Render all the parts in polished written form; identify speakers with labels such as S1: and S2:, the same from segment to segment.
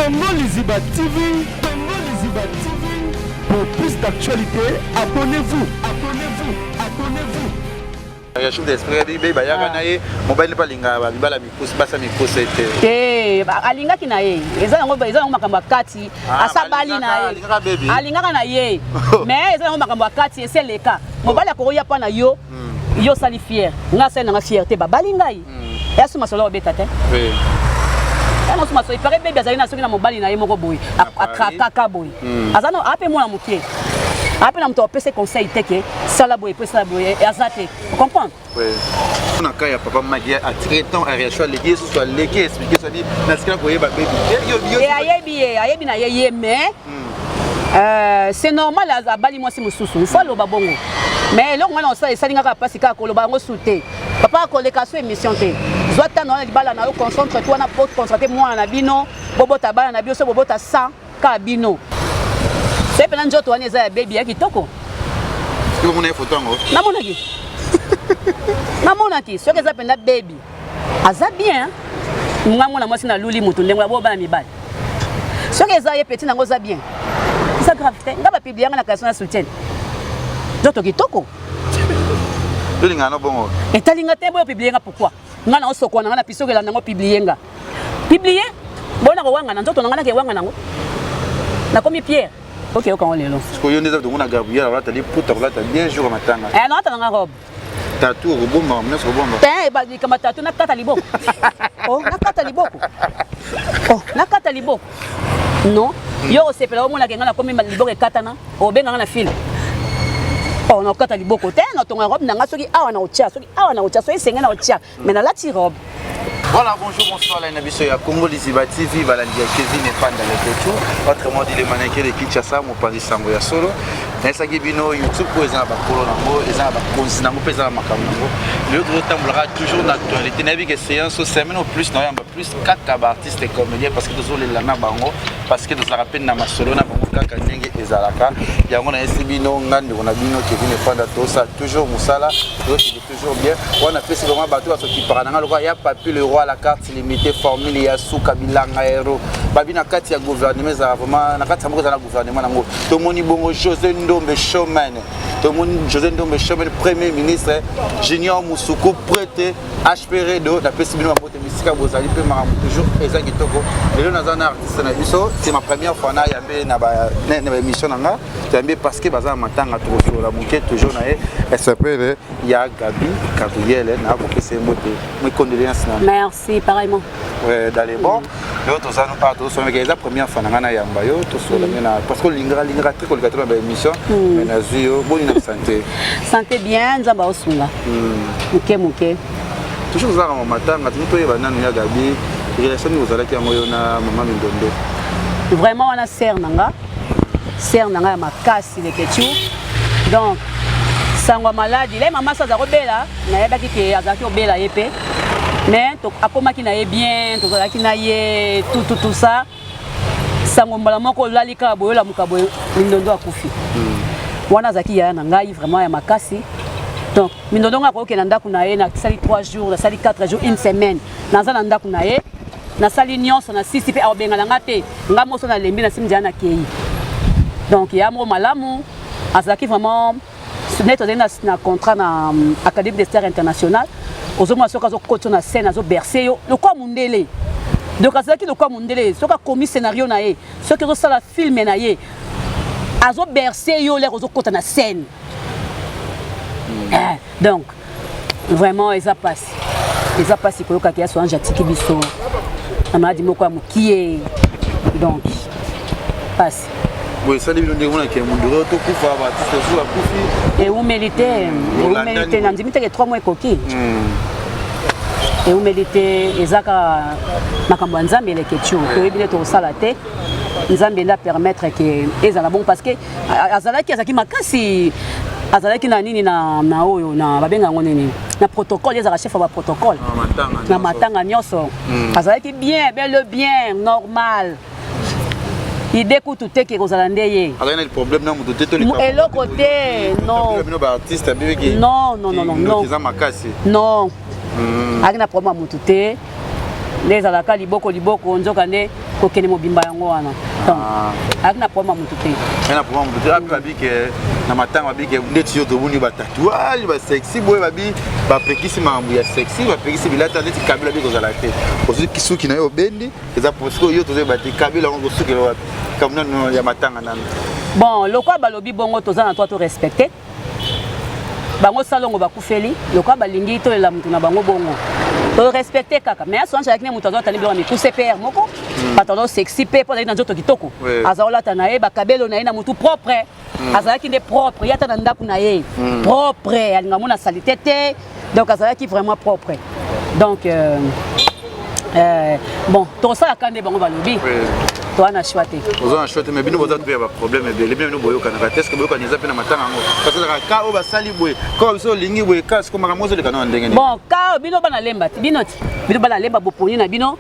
S1: Congo Liziba TV, Congo Liziba TV. Pour plus d'actualités, abonnez-vous, abonnez-vous, abonnez-vous.
S2: Ya chef d'esprit be bayaka na ye mobali mpe alingaka bamibala mikusi basa mikuse te.
S3: Te, alingaki na ye, eza yango, eza yango makambo ya kati.
S2: Ah,
S3: Asabali na ye.
S2: Alingaka baby.
S3: Alingaka na ye, mais eza yango makambo ya kati, esi eleka. Mobali akoya mpa na yo, yo osali fier, nga asali nanga fier te, babali ngai eya so masolo obeta te. Yana so masolo ipare bebi azali na soki na mobali na ye moko boye akrakaka boye, aza na ape mwana moke, ape na moto apesa conseil te ke sala boye po esala boye, aza te comprendre.
S2: Na cas ya papa Maki, atire temps Ariacho aleki ye susu, aleki expliquer so abi nasikala koyeba bebi.
S3: E ayebi ye, ayebi na ye ye, mais c'est normal, abali mwasi mosusu, il faut aloba bongo. Mais eloko ngai na osala esali nga kaka mpasi, kaka koloba yango su te. Papa akoleka so émission te. Zwa tano wana libala na yo, concentre to wana po concentre mwana na bino, bobota bana na bino, so bobota 100 kaka bino. Soki mpena nzoto wana eza ya bebi ya kitoko.
S2: Omona ye foto yango?
S3: Namonaki, namonaki. Soki eza mpenza bebi, aza bien. Nga mwana mwasi naluli motu ndenge bo bana mibali. Soki eza ye petit nango, eza bien, eza grave te. Nga bapublier nga na caleçon na soutien, nzoto kitoko.
S2: Tolingana no bongo.
S3: Etalinga te boyo publier nga. Pourquoi nga na osokwa na nga na piso elanda yango? Publier nga, publier bona kowanga na nzoto na nga, nake wanga nango, nakomi pierre. Ok, okango lelo.
S2: Sikoyo nde eza tongo na Gabriel akolata liputa, akolata bien jour ya matanga.
S3: Eh, naolata nanga robe.
S2: Tatu okobomba nyonso, kobomba.
S3: Te, likambo tatu, nakata liboko, oh, nakata liboko, oh, nakata liboko. Non, yo osepela omonaka nga nakomi liboko ekatana, obenganga na film. Oh, nakokata liboko te, natonga robe na nga. Soki awa na otia, soki awa na otia, soki esenge na otia, mais nalati robe.
S2: Voilà, bonjour, bonsoir, la biso ya Congo Liziba TV, balandi ya Kevin Epanda Lekechu, autrement dit le mannequin de Kinshasa, mopanzi sango ya solo. Nayesaki bino YouTube oyo eza na bakolo nango, eza na bakonzi nango mpe eza na makambo nango. Lelo tozotambolaka toujours na actualité. Nayebi ke séance semaine au plus naoyamba plus kaka baartiste comédien, parce que tozolela na bango, parce que tozalaka mpe na masolo na bango kaka ndenge ezalaka. Yango nayesi bino, nga ndeko na bino Kevin Epanda, tosala toujours mosala, tozokende toujours bien. Wana apesi vraiment bato basokipaka na nga lokola ya Papi le Roi, la carte limitée, formule ya suka, bilanga hero babi na kati ya gouvernement, ezala vraiment na kati ya moko, eza na gouvernement nango. Tomoni bongo José Ndombe Showman, tomoni José Ndombe Showman, premier ministre Junior Musuku, prêtre HP Redo. Napesi bino bambote bisika bozali mpe makambo toujours eza kitoko. Lelo naza na artiste na biso, c'est ma première fois na yambe na baémission na nga. Toyambi parce que baza na matanga, tokosolola moke toujours na ye. Esapele ya Gabi Gabriel, na kopesa ye mbote, mes condoléances na
S3: Merci, pareillement.
S2: Ouais, dans les bons. Lelo toza no awa, tozosomeka, eza première fois na ngai nayamba yo, tosolola nge na parce que olingaka lingaka te koleka te na baémission, mais nazwi yo. Boni na santé?
S3: Santé bien, Nzambe aosunga moke moke.
S2: Toujours ozalaka ma matanga, tini toyeba nanu ya Gabi, relation nini ozalaki yango yo na mama Mindondo?
S3: Vraiment, wana sœur na nga, sœur na nga ya makasi, Leketu. Donc sango ya maladi le mama so aza kobela, nayebaki ke azalaki kobela ye mpe, mais akomaki na ye bien, tozalaki na ye tout tout tout ça. Sango mbala moko olali kaka boye, olamuka boye, Mindondo akufi. Wana azalaki yaya na ngai vraiment ya makasi. Donc Mindondo ngai akokende na ndako na ye, nasali 3 jours, nasali 4 jours, une semaine naza na ndako na ye, nasali nyonso na sisi mpe akobengana nga te. Nga moso nalembi, nasimi nzela, nakei. Donc ya moko malamu, azalaki vraiment neti tozali na contrat na Académie des stars international. Ozomona soki azokota na scène, azobercer yo lokola mondele. Donc azalaki lokola mondele. Soki akomi scénario na ye, soki azosala film na ye, azobercer yo lere ozokota na scène. Eh, donc vraiment eza pasi, eza pasi koyokaki ya Solange atiki biso na maladi moko ya mokie. Donc pasi.
S2: Boye esali bino ndenge monake mondoro tokufa, baartiste mosusu bakufi.
S3: Eumeli te, eumeli te, nandimi teke 3 mois ekoki. Eumeli te, eza kaka makambo ya Nzambe. Eleke tio, toyebi nde tokosala te. Nzambe nde apermettre ke ezala bon, parce que azalaki makasi, azalaki na nini, na oyo na babenga yango nini, na protocole, ezalaka chef ya baprotocole na matanga nyonso. Azalaki bien, bel et bien normal, idée kutu te ke kozala nde ye.
S2: Azalaki na problème na moto te to?
S3: Eloko te, non.
S2: Bino baartiste abibiki.
S3: Non, non, non, non.
S2: Eza makasi.
S3: Non, azalaki na problème ya motu te. Nde ezalaka liboko liboko, nzoka nde kokende mobimba yango wana. Donc,
S2: Ah.
S3: ayaki na problème ya motu te.
S2: Ye na problème motu te. Api babi ke na matanga babi ke ndeti yo tomoni batatouage basexy boye, babi bapekisi makambo ya sexy, bapekisi bilata neti Kabila bi kozala te. Ozwi suki na yo obendi, eza sikoyo yo tozoyeba te Kabila yango kosukela wapi, kambo nano ya matanga nano.
S3: Bon, lokwa balobi bongo, toza na droit to respecter bango. Salongo bakufeli, lokwa balingi tolela motu na bango bongo, torespecte kaka. Mais Solange azalaki ne moto azolata biloko ya mikuse pr moko, pantalon sexy mpe mpo azalaki na nzoto kitoko. Aza kolata na ye bakabelo na ye na motu propre. Azalaki nde propre, ye ata na ndako na ye propre, alinga mona saleté te. Donc azalaki vraiment propre. Donc bon, tosalaka nde bango balobi, toza na choix te.
S2: Oza na choix te, mais bino boza mpe ya baproblème ebele. Bino boyokanaka te? Est-ce boyokani eza mpe na matanga yango? Parce que ezalaka ka oyo basali boye, ka biso olingi boye, ka siko makambo ozoleka nano ndenge nini?
S3: Bon, ka bino bana Lemba te, bino ti bino bana Lemba, boponi na bino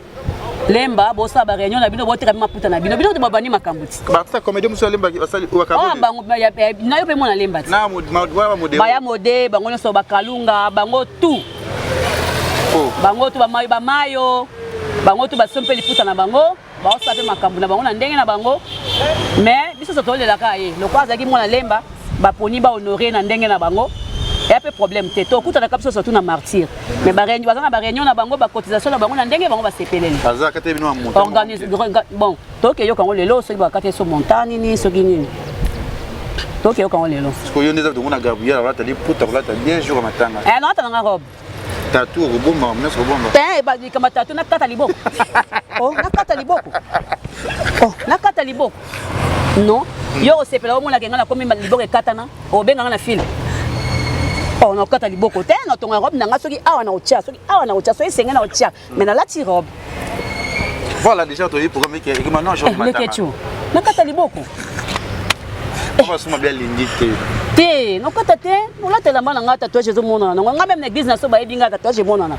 S3: Lemba, bosala baréunion na bino, boteka maputa na bino, bino te babandi makambo ti.
S2: Baartiste comédien mosusu alemba basali oyo.
S3: Oyo bango na yo mpe mwana Lemba ti.
S2: Na wana bamodero.
S3: Baya mode bango nyonso, bakalunga bango tout, bango tout bamayo, bamayo bango tout basomi mpe liputa na bango, baosala mpe makambo na bango na ndenge na bango. Mais biso so tolelaka ye lokola azalaki mwana Lemba, baponi bahonore na ndenge na bango, eya mpe problème te. Tokutanaka biso surtout na martyr, mais baza na baréunion na bango, bacotisation na bango na ndenge bango basepeleli.
S2: Aza kati bino ya moto.
S3: Organise bon, tokeyoka yango lelo soki bakati so monta nini, soki nini, tokeyoka yango lelo.
S2: Sikoyo yo nde eza tomona Gabriel alata liputa, kolata bien jour ya matanga.
S3: Eh, naata nanga robe.
S2: Tattoo okobomba nyonso, kobomba.
S3: Te, likambo tattoo, nakata liboko, oh, nakata liboko, oh, nakata liboko, non. Yo osepela omonaka ngai nakomi liboko ekatana, obenganga na file. Oh, nakokata liboko te, natonga robe na nga, soki awa na otia, soki awa na otia, soki esenge na otia, mais nalati robe.
S2: Voilà, déjà toyebi programme eke ekoma non jour.
S3: Leketu, nakata liboko.
S2: Basuma bia alingi te.
S3: Te, nakokata te, olata elamba na ngai, tatouage ezomonana nango. Ngai même na église na so bayebi ngai, tatouage emonana.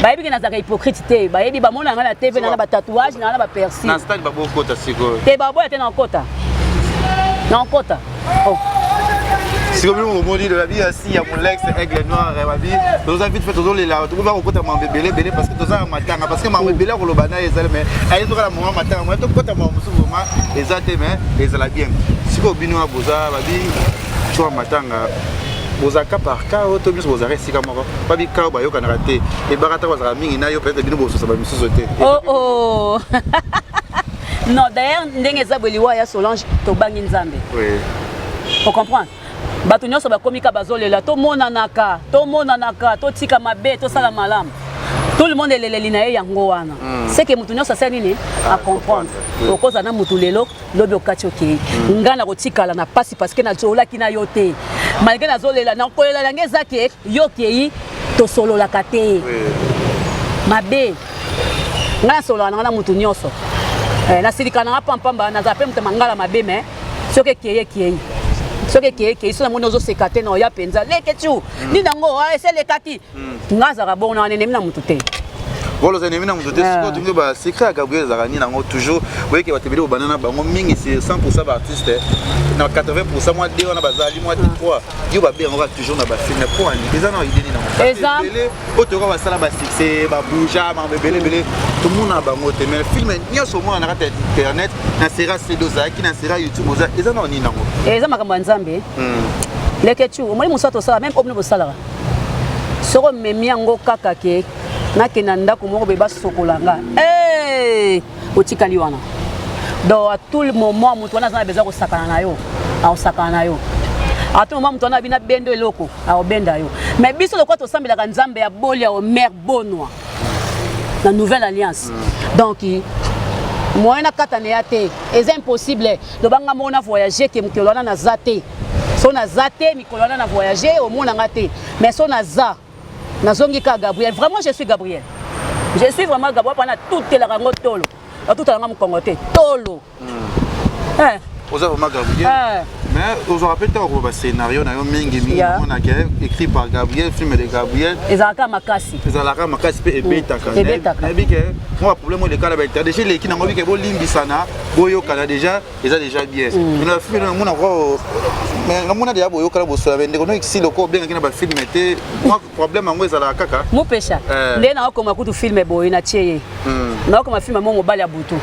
S3: Bayebi ke nazalaka hypocrite te, bayebi, bamona ngai na TV na batatouage na bapiercing.
S2: Na stade babokota sikoyo.
S3: Te, baboya te, nakokota, nakokota, oh.
S2: Sikoyo bino bomoni babi ya si ya molex aigle noir, babi toza vite fait, tozolela, tokoki kokota mambo ebele ebele parce que toza na matanga, parce que mambo ebele ya koloba na ye ezali, mais aye toka na moma matanga moya tokota mambo mosusu vraiment eza te, mais ezala bien. Sikoyo bino wa boza babi twa matanga, bozalaka cas par cas oyo to biso bozalaka esika moko? Babi ka oyo bayokanaka te, ebaka ntango bazalaka mingi na yo, peut-être bino bososa bamisusu te.
S3: Oh. Non, d'ailleurs ndenge eza boye, liwa ya Solange, tobangi Nzambe. Ocomprendre, bato nyonso bakomi ka bazolela, tomonanaka, tomonanaka, totika mabe, tosala malamu. Tout le monde eleleli na ye yango wana. C'est que motu nyonso asala nini, acomprendre. Okozala na motu lelo, lobi okati, okei. Ngai nakotikala na pasi parce que nazolaki na yo te. Malgré nazolela, nakolela yango, eza ke yo okei, tosololaka te mabe. Ngai nasololaka nanga na motu nyonso. Nasilika nanga pampamba, nazala mpe moto mangala mabe, mais soki ekei ekei, soki ekei ekei. So namoni ozoseka te na oya mpenza leke tiu nini yango ese elekaki, ngai azalaka bongo, na nenemi na motu te.
S2: Voilà, oza ennemi na moto te. Sikoyo tolingi basecret ya Gabriel ezalaka nini yango? Toujours oyeke bato ebele bobanda na bango mingi, c'est 100 baartiste na 80 mwa de wana bazali mwa te 3 yo babe yango kaka toujours na bafilm. Po ani eza na idée nini nango? Ebele oyo toyoka basala basuccès, babuja makambo ebele ebele, tomona bango te, mais film nyonso omona na kati ya internet, na sera cd ozalaki, na sera YouTube oza, eza na nini yango?
S3: Eza makambo ya Nzambe. Leketu, omoni mosala tosala, même oyo bino bosalaka, soki omemi yango kaka ke nakende na ndako moko boye basokola nga, otikali wana. Donc à tout le moment moto wana aza na besoin kosakana na yo, akosakana na yo. À tout moment moto wana abina bendo eloko, akobenda yo. Mais biso lokola tosambelaka Nzambe ya boli ya Omer Bonwa na Nouvelle Alliance, donc moyen nakatana ya te, eza impossible. Lobanga moko na voyage ke mokolo wana naza te, so naza te mikolo wana na voyage, omonanga te. Mais so naza, nazongi kaka Gabriel. Vraiment, je suis Gabriel, je suis vraiment Gabriel. Mpana tutelaka yango tolo, batutalanga mokongo te, tolo.
S2: Oza vraiment Gabriel. Mais ozwaka mpe ntango koloba scénario na yo mingi mingi, omonaka écrit par Gabriel, film de Gabriel.
S3: Ezalaka makasi.
S2: Ezalaka makasi mpe ebetaka.
S3: Ebetaka.
S2: Nayebi ke mwa baproblème oyo elekala baeta déjà, eleki nango bike, bolimbisana, boyokana déjà, eza déjà bien. Mais na bafilm namona ko, mais namona déjà boyokana, bosola bendeko no exi loko obengaki na bafilm te, mwa problème yango ezalaka kaka.
S3: Mupesha nde naokoma kutu film boye na tie ye, naokoma film mo mobali ya butu.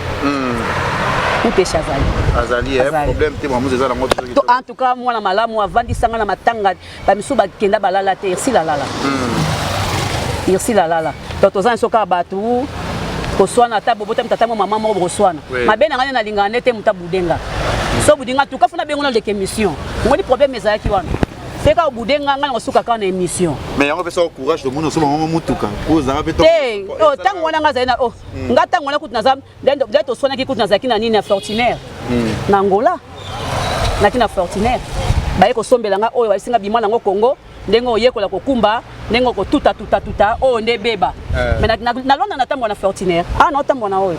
S3: Mupesha azali.
S2: Azali problème te, mamuzi eza nango.
S3: En tout cas mwana malamu, avandisanga na matanga, bamisu bakenda balala te, Irsila alala, Irsila alala. Donc toza nyonso kaka bato koswana, ata bobotami tata mo mama moko, bokoswana. Mabe na ngai nde nalingaka nde te moto abudenga so budinga tuka funa bengo na leka émission. Ngoni problème ezalaki wana se kaka obudenga ngai na kosuka kaka na émission.
S2: Mais yango mpesa courage, tomoni osoma mama motuka po ozalaka mpe.
S3: Te, ntango wana ngai azali na nga, ntango wana kutu naza nde toswanaki, kutu nazalaki na nini, na Fortunaire na Angola. Naki na Fortunaire, baye kosombela nga oyo bayesinga bima nango Congo, ndenge oyekola kokumba, ndenge okotuta tuta tuta oyo nde ebeba. Mais nalonda, natambola na Fortunaire, awa naotambola na oyo.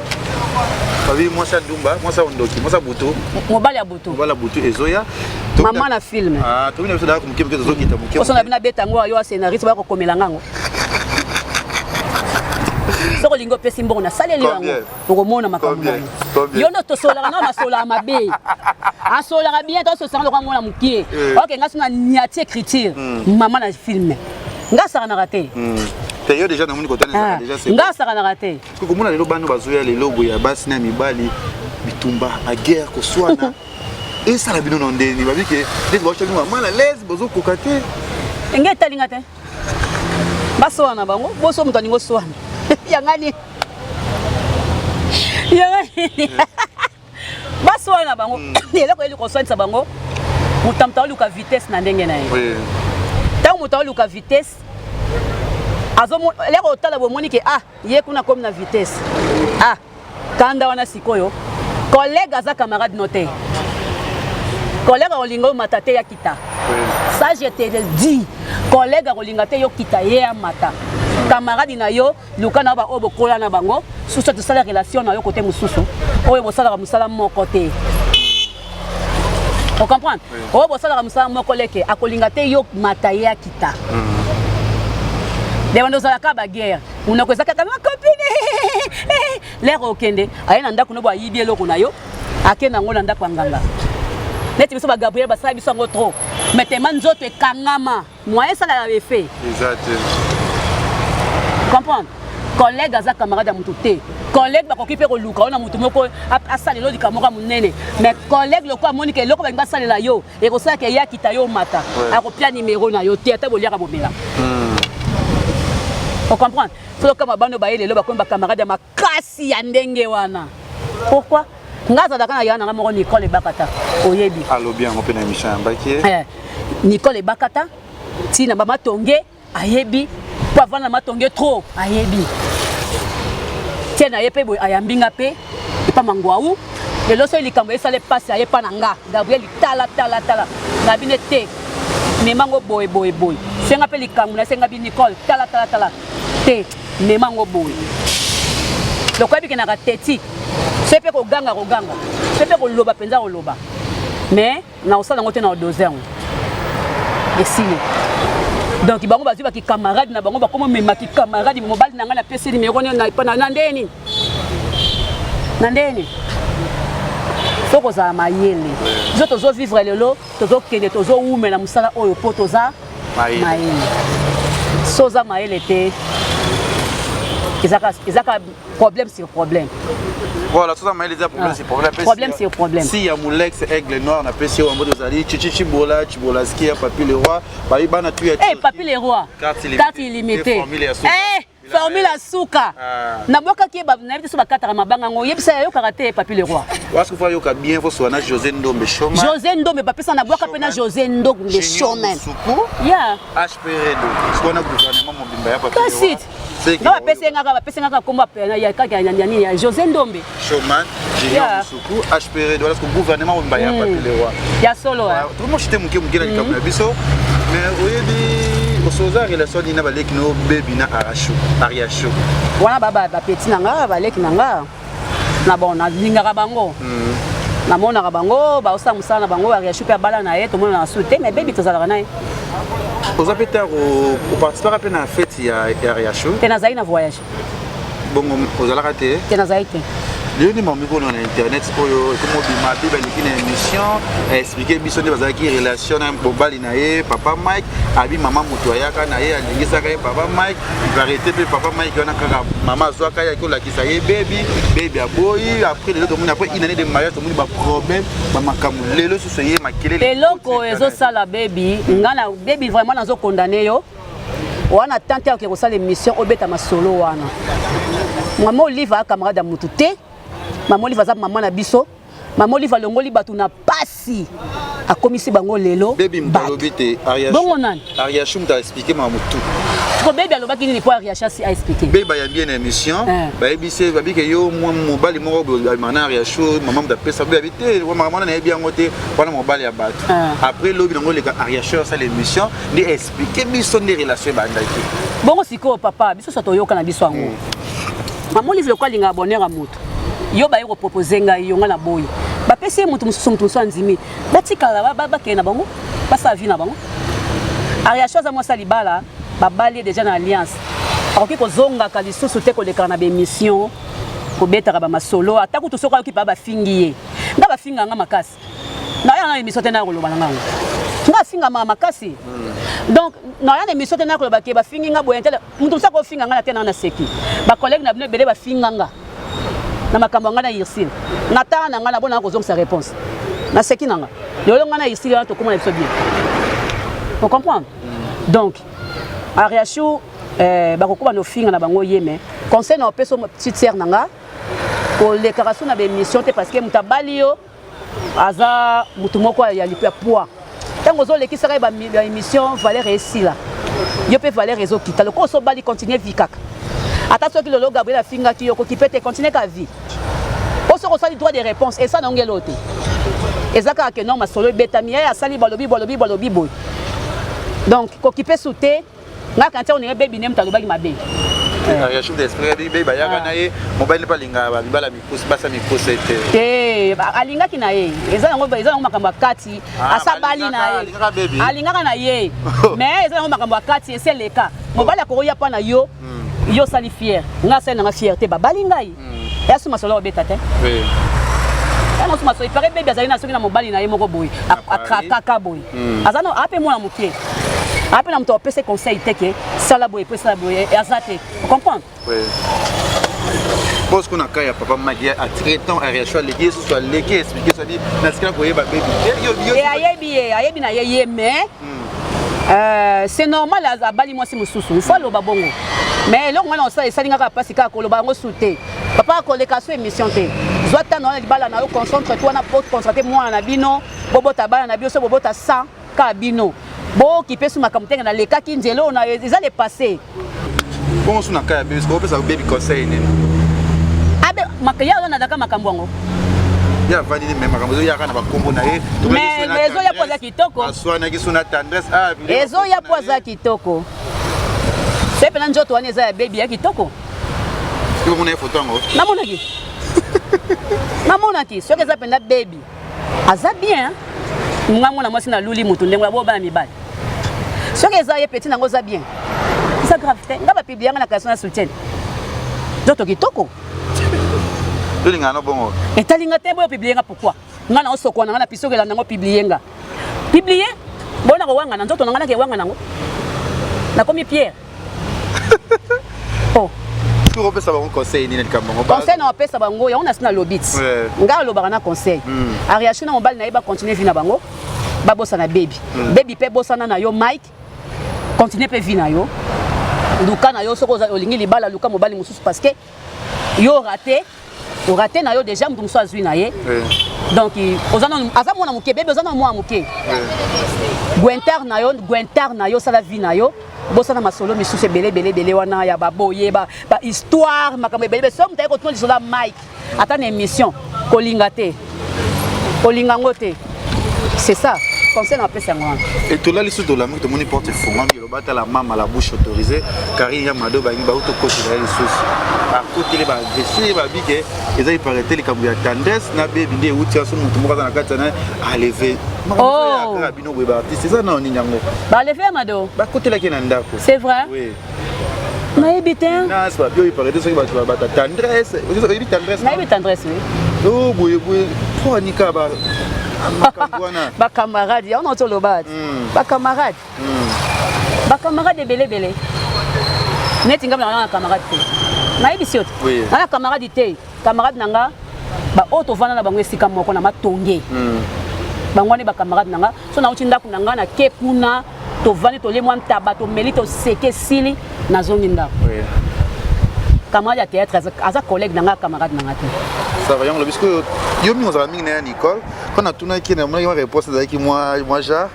S2: Babi mwasi ya ndumba, mwasi ya ndoki, mwasi ya butu.
S3: Mobali ya butu.
S2: Mobali ya butu ezoya.
S3: Mama na film.
S2: Tobi na biso daka moke moke, tozokita moke.
S3: Oso na bino abeta yango, yo scénariste, baya kokomela ngango. Soki olingi opesi mbongo, nasaleli yango, okomona makambo na yo. Yo nde tosolaka nao, nasolaka mabe, asolaka bien, tososanga lokola mwana mokie. Ok, nga so na niati écriture mama na film, nga asakanaka te.
S2: Te, yo déjà namoni kotana déjà.
S3: Nga asakanaka te.
S2: Komona lelo bana bazoya lelo boye ya basi na mibali, bitumba, baguerre, koswana, esala bino na ndeni babike ndeti baotya bino mal à l'aise, bozokoka te?
S3: Nge etalinga te, basowana na bango. Boso moto alingi oswana yanga nini, yanga nini? Basowana na bango. Eloko eyeli koswanisa bango, moto moto aoluka vitesse na ndenge na ye. Ntango moto aoluka vitesse, eloko otala, bomoni ke ah, ye kuna komi na vitesse, ah, kanda wana. Sikoyo collègue aza camarade no te. Collègue akolinga oyo mata te, ya kita. Ça, je te le dis, collègue akolinga te yo kita, ye amata. Camarade na yo, luka na baoyo bokola na bango susu, tosala relation na yo kote mosusu, oyo bosalaka mosala moko te. Ocomprendre? Oyo bosalaka mosala moko, leke akolinga te yo mata, ye akita. Nde bando ozalaka baguerre, monoko eza kaka makopine. Lere okende aye na ndako no bo, ayibi eloko na yo, akende yango na ndako ya nganga. Neti biso bagabriel basala biso yango trop, mais tema nzoto ekangama, moyen esalaka effet.
S2: Eza te.
S3: Comprendre, collègue aza camarade ya motu te. Collègue bakoki mpe koluka oyo na motu moko asalela likambo moko ya monene, mais collègue lokola amoni ke eloko balingi basalela yo ekosalaka eyakita, yo mata, akopia nimero na yo te, ata boliaka bomela. Ocomprendre? Soki okama bano baye lelo bakomi bacamarade ya makasi ya ndenge wana, pourquoi? Nga azalaka na ya nanga moko, Nicole Ebakata, oyebi.
S2: Alobi yango mpe na émission yambaki ye.
S3: Nicole Ebakata ntina bamatonge ayebi, mpo avanda na matonge trop, ayebi tie na ye mpe boye, ayambi nga mpe epa mangwau. Lelo soki likambo esala epasi, aye epa na nga Gabriel, tala tala tala na bino te, memango boye boye boye, senga mpe likambo na senga bi Nicole, tala tala tala te, memango boye. Donc oyebi kenaka teti soki mpe koganga koganga, soki mpe koloba mpenza koloba, mais na kosala yango te, na kodose yango esili. Donc bango bazwi baki camarade na bango, bakoma memaki camarade mobali na ngai, napesi nimero na ndeni na ndeni. Fo kozala mayele. Biso tozovivre lelo, tozokende, tozowumela mosala oyo mpo toza mayele. So oza mayele te, ezaka problème sur problème.
S2: Voilà, toza mayele, eza problème sur problème.
S3: Problème sur problème.
S2: Si ya Molex Aigle Noir, napesi yo yango. Tozali Chichi Chibola Chibolaski ya Papi le Roi, bayi bana tu ya
S3: Eh, Papi le Roi, carte illimitée, eh, formule ya suka. Nabwakaki ye, nayebi te so bakataka mabanga yango, oyebisa yayokaka te, Papi le Roi.
S2: Parce que yoka bien, fo soa na José Ndombe Showman.
S3: José Ndombe bapesa, nabwaka mpe na José Ndombe Showman.
S2: Suku
S3: ya
S2: HP Redo, sikoyo na gouvernement mobimba ya Papi.
S3: Kasi nga bapesi ngaka, bapesi ngaka kombo ya kaka ya nini, ya José Ndombe.
S2: Showman Junior Musuku, HP Redo, parce que gouvernement mobimba ya Papi le Roi.
S3: Ya solo.
S2: Tomoshite moke moke na likambo na biso, mais oyebi osoza relation nini na baleki no bebi na Arashu, Ariashu?
S3: Wana bapeti na nga, baleki na nga na bon, nalingaka bango. Namonaka bango baosala mosala na bango. Ariachu mpe abala na ye, tomonana su te, mais Bebi tozalaka na ye.
S2: Oza mpe tard oparticipaka mpe na fête ya Ariachu?
S3: Te, nazalaki na voyage.
S2: Bongo ozalaka te?
S3: Te, nazalaki te.
S2: Lelo nde makambo mikolo na internet oyo ekomobima, mpe baleki na émission, expliquer biso nde bazalaki relation na mobali na ye, papa Mike. Abi mama moto ayaka na ye, alingisaka ye papa Mike. Varité mpe papa Mike wana kaka mama azwaka ye, aki olakisa ye Bebi, Bebi aboyi. Après lelo tomoni, après une année de mariage, tomoni baproblème, bamakambo lelo susu eye makelele.
S3: Eloko ezosala Bebi, nga na Bebi vraiment nazokondane yo wana. Tante oke kosala émission, obeta masolo wana. Mama Olive aa camarade ya motu te. Mama Olive aza mama na biso. Mama Olive alongoli bato na pasi, akomisi bango lelo.
S2: Bebi moto alobi te.
S3: Bongo nani?
S2: Ariashu moto aexpliquer makambo tu.
S3: Siko Bebi alobaki nini mpo Ariashu asi aexpliquer?
S2: Bebi bayambi ye na émission, bayebisi babike yo mobali moko abimaka na Ariashu, mama moto apesa. Bebi abi te, makambo wana nayebi yango te, wana mobali ya bato. Après lobi nango oleka, Ariashu asala émission nde expliquer biso nde relation ebandaki.
S3: Bongo sikoyo papa, biso so toyoka na biso yango. Mama Olive lokola alingaka bonheur ya moto, yo baye kopropose ngai yo, ngai na boyi, bapesi ye moto mosusu, moto mosusu andimi, batikala, bakende na bango, basala vie na bango. Ariasho aza mwasi ya libala, babali ye déjà na alliance, akoki kozongaka lisusu te kolekaka na baémission, kobetaka bamasolo. Ata kutu soki ayoki pa bafingi ye, nga bafinga nga makasi, naya na émission te, naya koloba na ngango nga afingamaka makasi. Donc naya na émission te, naya koloba ke bafingi nga boye ntele. Moto mosusu akofinga nga na te, nanga na seki. Bacollègue na bino ebele bafinga nga na makambo ya ngai na Ursile, na tala na ngai nabonanga kozongisa réponse, naseki na nga. Lelo ngai na Ursile wana tokóma na biso bien, ocomprendre? Donc Ariachou, bakokóma na ofinga na bango ye, mais conseil na opesa petite sœur na nga, kolekaka so na baémission te, parce que moto abali yo aza motu moko ya poids. Ntango ozolekisaka ye baémission, valeur esila, yo mpe valeur ezokita. Lokola oso obali, continue vie kaka. Ata soki lelo Gabriel afingaki yo, okoki mpe te, continue kaka vie. Po soki osali droit de réponse, esa nango elo te, eza kaka ke non, masolo ebetami, ye asali, balobi, balobi, balobi boye. Donc kokipe su te. Nga kanti ondenge Bebi nde moto alobaki mabe.
S2: Ariachou d'esprit be bayaka na ye mobali mpe alingaka mibala mikusi, basi ya mikuse te.
S3: Te, alingaki na ye, eza yango, eza yango makambo ya kati. Asa bali na ye, alingaka na ye, mais eza yango makambo ya kati, esi eleka. Mobali akokoya mpa na yo, yo osali fier, nga asali nanga fier te, babali ngai, eya su masolo obeta te. Yango su masolo ipare. Bebi azali na soki na mobali na ye moko boye, akrakaka boye, aza ape mwana moke, ape na moto apesa conseil te ke sala boye po esala boye, aza te, comprendre?
S2: Parce qu'on a cas ya papa Mike attiré temps, Ariachou aleki ye susu, aleki expliquer so abi natikala koyeba Bebi.
S3: E ayebi ye, ayebi na ye ye, mais c'est normal, abali mwasi mosusu, il faut aloba bongo. Mais eloko ngai na osala esali nga kaka mpasi, kaka koloba yango su te. Papa, koleka so émission te, zwa tano wana libala na yo, concentre to wana, concentre mwana na bino, bobota bana na bino, so bobota 100 kaka bino, bokipe su makambo tenge nalekaki nzela oyo eza le passé.
S2: Bongo su na cas ya Bebi, opesa Bebi conseil nini?
S3: Abe ya oyo nazalaka makambo yango.
S2: Ye avandi me makambo ezoyaka na bakombo na ye.
S3: Mais ezoya po aza kitoko.
S2: Aswanaki so na Tendresse.
S3: Ezoya po aza kitoko. Se mpena nzoto wana eza ya Bebi, ya kitoko.
S2: Omona ye foto yango?
S3: Namonaki, namonaki. Soki eza mpenza Bebi, aza bien. Nga mwana mwasi naluli motu ndenge bo bana mibali, soki eza ye, petit nango eza bien, eza grave te. Nga bapublier nga na caleçon na soutien, nzoto kitoko.
S2: Tolingana no bongo.
S3: Etalinga te boyo publier nga. Pourquoi nga na osokwa na nga na pisokela nango? Publier nga, publier bona kowanga na nzoto na nga, nake wanga nango, nakomi pierre. Oh.
S2: Opesa bango conseil nini likambo yango?
S3: Conseil na opesa bango yango, nasi nalobi ti ngai alobaka na conseil, Ariachu na mobali na ye bacontinue vie na bango, babosana Bebi. Bebi mpe bosana na yo Mike, continue mpe vie na yo, luka na yo. Soki olingi libala, luka mobali mosusu, parce que yo raté, oraté na yo déjà, moto mosusu azwi na ye. Donc oza aza mwana moke, Bebi oza na mwana moke, gwintar na yo, gwintar na yo, osala vie na yo, bosala masolo misusu ebele ebele ebele wana ya baboye, bahistoire, makambo ebele. So moto aye kotuna lisolo ya Mike, ata na émission, kolinga te, kolinga yango te, c'est ça. Conseil na apesa yango wana.
S2: Etolali so tolamuki, tomoni porte efungwami, eloba tala mama la bouche autorisée Karine ya Mado. Bangi bauti okotela ye lisusu, bakoteli, baagresse, babike eza iparete likambo ya tendresse na bebi nde euti aso. Motu moko aza na kati na aleve kaka bino boye baartiste, eza nao nini yango?
S3: Baleve ya Mado.
S2: Bakotelaki na ndako.
S3: C'est vrai?
S2: Oui.
S3: Nayebi te.
S2: Nas babi oyo iparete soki bato bata tendresse, oyebi tendresse?
S3: Nayebi tendresse, oui.
S2: O boye boye po anika ba makambo wana.
S3: Bacamarade yango na toloba ti bacamarade, bacamarade ebele ebele. Neti ngai nanga na camarade te, nayebisi yo te. Nga na camarade te. Camarade na nga baoyo tovanda na bango esika moko na matonge, bango wana bacamarade na nga. So nauti ndako na nga, nake kuna, tovandi, tolie mwa ntaba, tomeli, toseke, esili, nazongi ndako. Camarade ya théâtre aza collègue na nga, camarade na nga te.
S2: Ça va, yango lobi sikoyo yo mingi ozala mingi na ya Nicole. Mpo natunaki, namonaki mwa réponse ezalaki mwa genre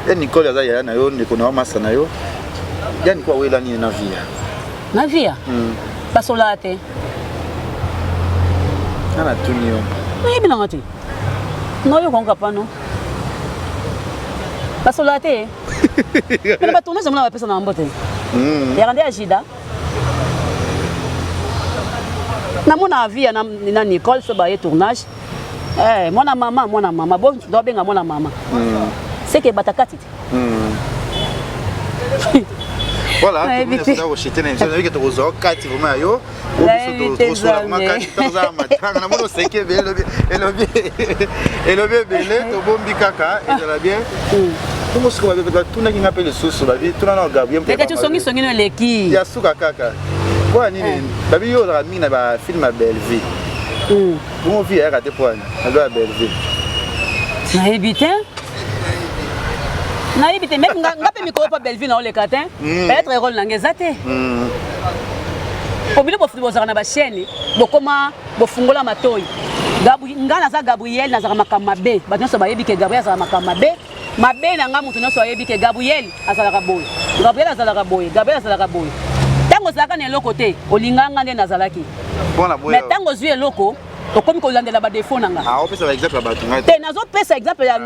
S2: ya Nicole aza yaya na yo, ndeko na yo, masa na yo. Ya Nicole awela nini na via?
S3: Na via basolaka te.
S2: Nga natuni yo.
S3: Nayebi nanga te, nayoka ngo pano basolaka te. Mena batournage yango na bapesa na yango te. Yaka nde ya Jida namona vie na Nicole so baye tournage. Eh, mwana mama, mwana mama, bo dobenga mwana mama seke bata kati te.
S2: Voilà.
S3: Nayebi te.
S2: Tokoshite na émission, nayebi ke tokozwa kati vraiment ya yo.
S3: Nayebi te,
S2: Tosola
S3: Nzambe.
S2: kati toza matanga, namoni oseki ebele, elobi elobi elobi ebele, tobombi kaka, ezala bien. Bongo sikoyo batunaki nga mpe lisusu, babi tuna na Gabriel.
S3: Leke ti osongisongi no eleki.
S2: Ya suka kaka, mpo ya nini babi yo ozalaka mingi na bafilm ya Bellevue? Bongo vi ayaka te mpo ani alo ya Bellevue?
S3: Nayebi te, nayebi te. Même nga mpe mikolo mpa Bellevue naoleka te. Peut-être rôle nanga eza te. Po bino bozalaka na bachaîne, bokoma bofungola matoi. Nga naza Gabriel, nazalaka makambo mabe. Bato nyonso bayebi ke Gabriel azalaka makambo mabe. Mabe na nga, moto nyonso ayebi ke Gabriel azalaka boye, Gabriel azalaka boye, Gabriel azalaka boye. Ntango ozalaka na eloko te, olinga nga nde nazalaki.
S2: Mpona
S3: Mais ntango ozwi eloko, okomi kolandela badefo na nga.
S2: Opesa baexemple ya bato ngai.
S3: Te, nazopesa exemple ya,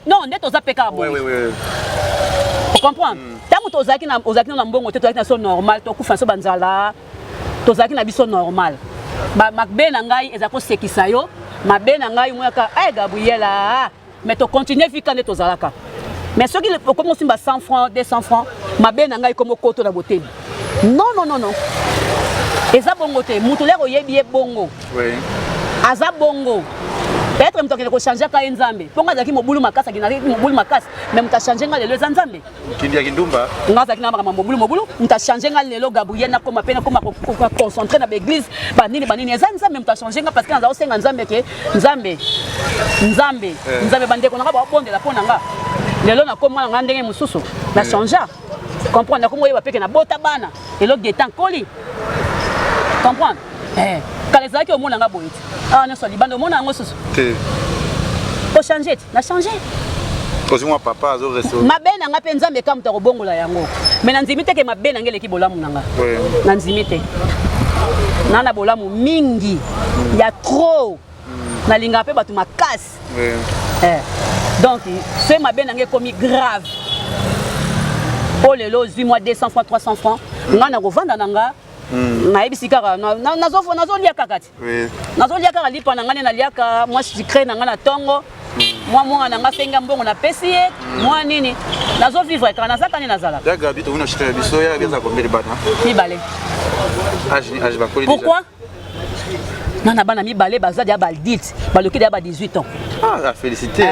S3: non, nde toza mpe kaka boye. Ocomprendre? Ntango tozalaki na ozalaki na mbongo te, tozalaki na so normal, tokufa na so banzala, tozalaki na biso normal. Mabe na ngai eza kosekisa yo, mabe na ngai moyaka ay Gabriela, mais tocontinue vika nde tozalaka. Mais soki okomi osimba 100 francs, 200 francs, mabe na ngai ekomi okoto na botemi. Non, non, non, non, eza bongo te. Moto lere oyebi ye bongo, aza bongo. Peut-être moto akende kochange ka ye Nzambe, mpo nga azalaki mobulu makasi, akendaki mobulu makasi, mais moto achange nga lelo eza Nzambe.
S2: Kindi ya kindumba.
S3: Nga azalaki na makambo mobulu mobulu, moto achange nga lelo Gabriel, nakoma mpe nakoma concentré na baeglise, banini banini, eza Nzambe moto achange nga, parce que naza kosenga Nzambe ke Nzambe, Nzambe, Nzambe. Bandeko nanga babondela mpo na nga. Lelo nakoma na nga ndenge mosusu, na changea, comprendre, nakomi oyeba mpe ke nabota bana lelo, Getan koli, comprendre. Kala ezalaki omona nga boye te. Awa nyonso libanda omona yango susu.
S2: Te.
S3: Ochange te, na change.
S2: Ozwi mwa papa azo.
S3: Mabe na nga mpe Nzambe ka moto akobongola yango, mais nandimi te ke mabe na nga eleki bolamu na nga. Nandimi te. Na bolamu mingi ya trop, nalingaka mpe bato makasi. Donc soki mabe na nga ekomi grave, mpo lelo ozwi mwa 200 francs, 300 francs, nga na kovanda na nga, nayebisi kaka nazolia kaka te. Nazolia kaka lipa na ngai nde naliaka, mwa sucré na ngai na ntongo, mwa mwana na ngai asenga mbongo, napesi ye mwa nini, nazovivre kaka, nazaka nde nazalaka.
S2: Ya Gabi, tomoni na biso ya Gabi aza combien bana?
S3: Mibale.
S2: Âge bakoli?
S3: Pourquoi nga na bana mibale baza deya baadulte, baloki deya ba 18 ans.
S2: Ah, félicité.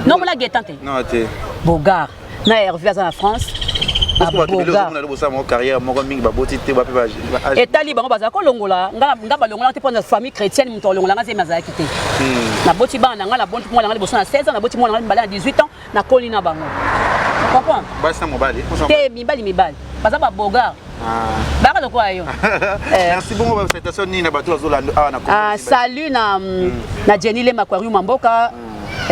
S3: Nomona Getan te?
S2: Non te.
S3: Bogar na Hervé aza na France.
S2: Bosala moko carrière moko mingi, baboti te bape.
S3: Etali bango, bazala kolongola nga, balongola te. Mpo na famille chrétienne, moto alongola nga zemi azalaki te. Naboti bana na nga, naboti mwana nga liboso na 16 ans, naboti mwana nga mibale na 18 ans, nakoli na bango, comprendre.
S2: Basi na mobali?
S3: Te, mibali mibali, baza babogar, baka lokola yo.
S2: Merci. Bongo basalutation nini na bato bazolanda awa
S3: na? Salut na Jenny Lema Aquarium mboka.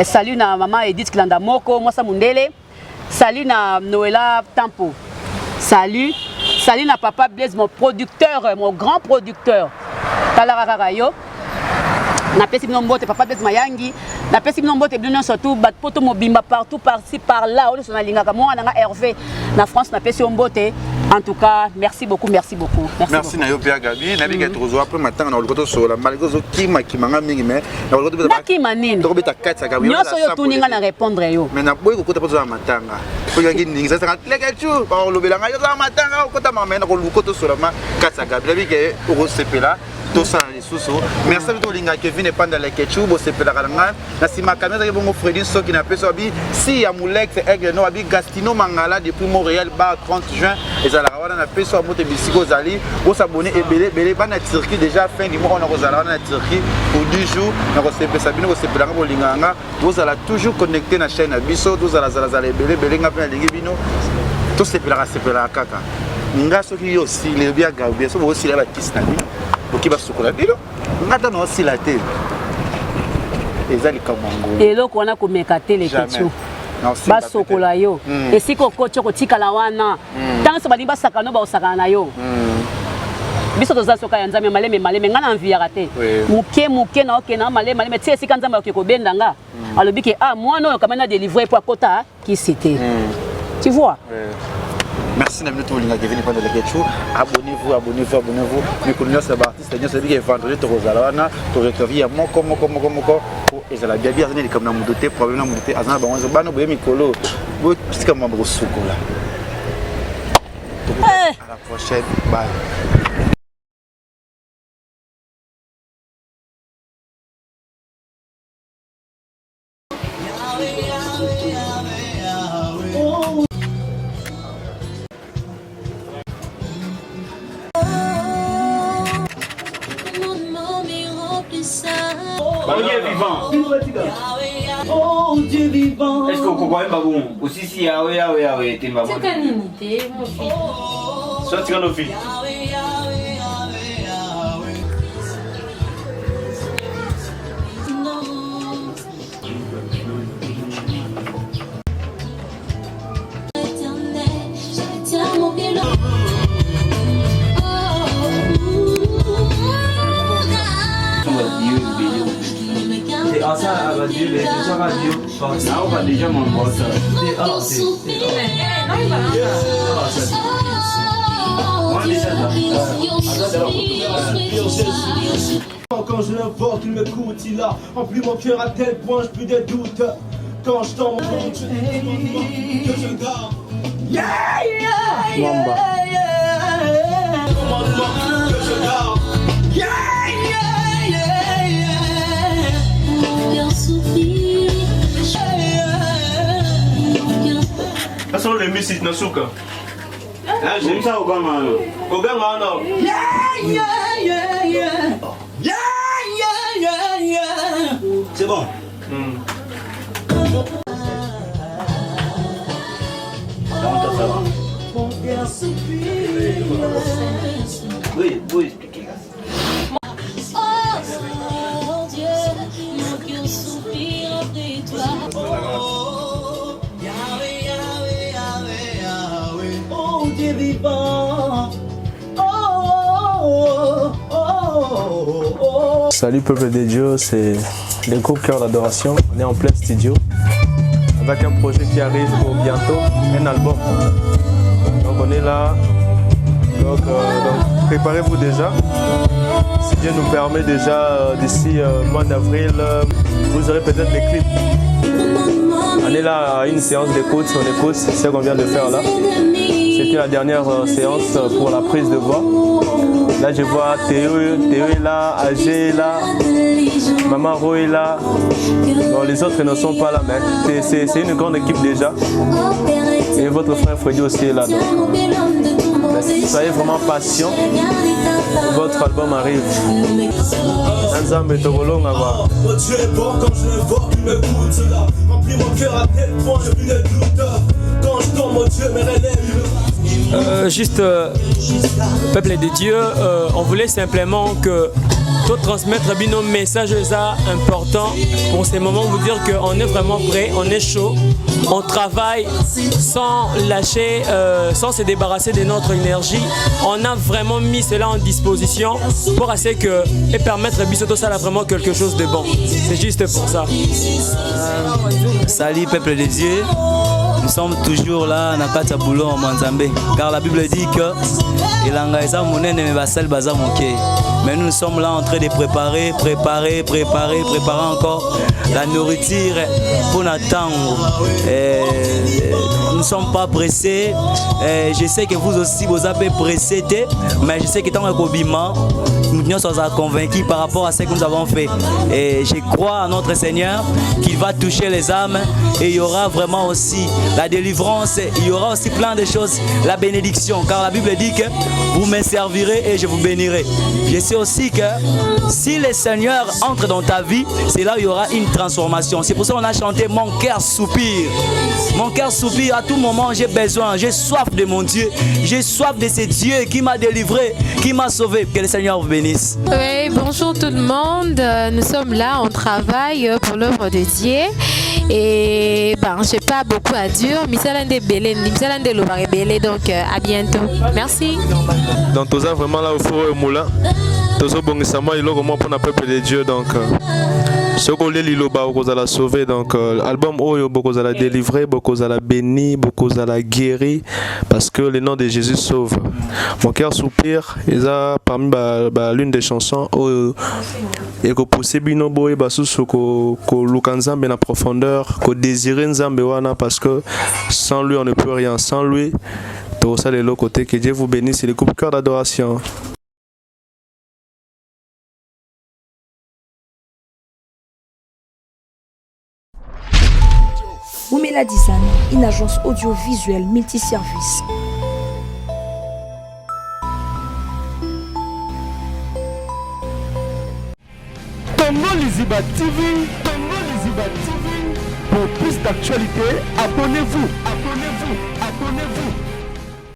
S3: Salut na mama Edith Kilanda moko mwasa mundele. Salut na Noela Tampo. Salut, salut na papa Blaise, mon producteur, mon grand producteur, talaka kaka yo. Napesi bino mbote papa Blaise Mayangi, napesi bino mbote bino nyonso tout bato poto mobimba partout par-ci par-là oyo nyonso nalingaka mwana na nga Hervé na France napesi yo mbote. En tout cas, merci beaucoup, merci beaucoup.
S2: Merci, merci na yo pia Gabi, na bika tokozwa après matanga na oluka tosolola malgré ozokimakima nga mingi mais na oluka tobeta
S3: nakima nini
S2: tokobeta kati ya Gabi
S3: nyonso oyo otuni nga na répondre yo
S2: mais naboyi kokota mpo tozala matanga oyaki ningisa saka lekechu bakolobela ngai ozala matanga okota mama na koluka tosolola ma kati ya Gabi nabi ke okosepela tosala lisusu merci bito olingaka Kevin Epanda Lekechu bosepelaka na ngai na nsima kamia ezalaki bongo Fredi Soki na peso abi si ya Mulex Aigle no abi Gastino Mangala depuis Montréal bar 30 juin ezalaka wana na peso ya moto bisika ozali bosabone ebele ebele bana Turquie déjà fin du mois oyo nakozala wana na Turquie pour 10 jours nakosepesa bino kosepela nga bolingaka nga bozala toujours connecté na chaîne na biso tozala zalazala ebele ebele nga mpe nalingi bino tosepelaka sepelaka kaka nga soki yo osili obi ya gabi soki bosila bakisi na bino boki basukola bino nga ata naosila te eza likambo yango
S3: eloko wana komeka te leketio basokola yo hmm. esika okoti okotikala wana hmm. ntango nyonso balingi basakana bakosakana na yo hmm. biso toza soka ya nzambe maleme maleme ngai na enviyaka te moke moke na okenda maleme maleme ti esika nzambe akoki kobenda nga alobi ke ah mwana oyo kamani na delivre mpo akota kisi te tu vois.
S2: Merci na bino tolinga Kevin Panda Leketchou. Abonnez-vous, abonnez-vous, abonnez-vous. Mikolo nyonso ya baartiste nyonso ebiki vendredi tokozala wana torecover ya moko moko moko moko po ezala bien bien aza na likambo na moto te problème na moto te aza na bango nyonso bana boye mikolo botika mambo kosukola. À la prochaine. Bye.
S4: Oh Dieu vivant.
S1: Oh Dieu vivant.
S4: Est-ce que okokoyemba bongo osisi yawe yawe yawe temba
S5: Tika nini te mon fils.
S4: Soit tika no fils.
S1: Quand je l'invoque, il m'écoute, il a rempli mon cœur à tel point, je plus des doutes. Quand je t'en compte, que je garde. Yeah, yeah, yeah, yeah. Commandement que je garde. Yeah, yeah, yeah, yeah.
S4: Nasolo le misi na suka. Bomisa oganga wana. Oganga wana.
S1: Yeah, yeah, yeah, yeah. Yeah, yeah, yeah, yeah.
S4: C'est bon. Oui, oui, expliquez.
S5: Oh Dieu, mon cœur soupire après toi.
S1: Oh, Yahweh, Yahweh, Yahweh, Yahweh. Oh Dieu vivant. Oh, oh, oh, oh.
S6: Salut peuple de Dieu, c'est le groupe Cœur d'Adoration. On est en plein studio avec un projet qui arrive pour bientôt, un album. Donc on est là. Donc, donc préparez-vous déjà. Si Dieu nous permet déjà d'ici mois d'avril, vous aurez peut-être les clips. On est là à une séance d'écoute, on écoute ce qu'on vient de faire là. C'était la dernière séance pour la prise de voix. Là, je vois Théo, Théo est là, AG est là, Maman Ro est là. Bon, les autres ne sont pas là, mais c'est une grande équipe déjà. Et votre frère Freddy aussi est là. Donc, soyez vraiment patient. Votre album arrive. Nzambe tokolonga quoi.
S1: Oh Dieu est bon quand je l'invoque, il m'écoute. Il a rempli mon cœur à tel point, j'ai plus de doute. Quand je tombe, mon Dieu me relève.
S7: Juste, peuple de Dieu, on voulait simplement que To transmettre bino message eza important pour ce moment vous dire que on est vraiment prêt, on est chaud, on travaille sans lâcher, euh, sans se débarrasser de notre énergie. On a vraiment mis cela en disposition pour assez que et permettre biso tosala vraiment quelque chose de bon. C'est juste pour ça.
S8: Salut peuple de Dieu. Nous sommes toujours là na kati ya boulot ya Nzambe car la Bible dit que elanga eza monene mais basali baza moke. Mais nous, nous sommes là en train de préparer, préparer, préparer, préparer encore la nourriture pour tango. Nous ne sommes pas pressés. Je sais que vous aussi vous avez pressé, mais je sais que tant que Bima, nous sommes convaincus par rapport à ce que nous avons fait. Et je crois à notre Seigneur qu'il va toucher les âmes et il y aura vraiment aussi la délivrance, il y aura aussi plein de choses, la bénédiction. Car la Bible dit que vous me servirez et je vous bénirai. Je sais aussi que si le Seigneur entre dans ta vie, c'est là où il y aura une transformation. C'est pour ça qu'on a chanté Mon cœur soupire. Mon cœur soupire à tout moment, j'ai besoin, j'ai soif de mon Dieu. J'ai soif de ce Dieu qui m'a délivré, qui m'a sauvé. Que le Seigneur vous bénisse.
S9: Oui, bonjour tout le monde. Nous sommes là, on travaille pour l'œuvre de Dieu. Et ben, j'ai pas beaucoup à dire. Misala nde ebele, misala nde ebele, donc euh, à bientôt. Merci.
S6: Donc toza vraiment là au four et au moulin. Tozobongisa mwa eloko moko mpona peuple de Dieu donc euh, soki olie liloba okozala sauvé donc euh, album oyo bokozala délivré bokozala béni bokozala guéri parce que le nom de Jésus sauve. Mon cœur soupire eza parmi ba, ba l'une des chansons oyo ekopousse bino boyeba susu koluka Nzambe na profondeur kodésire Nzambe wana parce que sans lui on ne peut rien sans lui tokosala eloko te. Que Dieu vous bénisse le groupe cœur d'adoration.
S10: Oumela Design, une agence audiovisuelle multiservice.
S11: Congo Liziba TV, Congo Liziba TV. Pour plus d'actualités, abonnez-vous, abonnez-vous.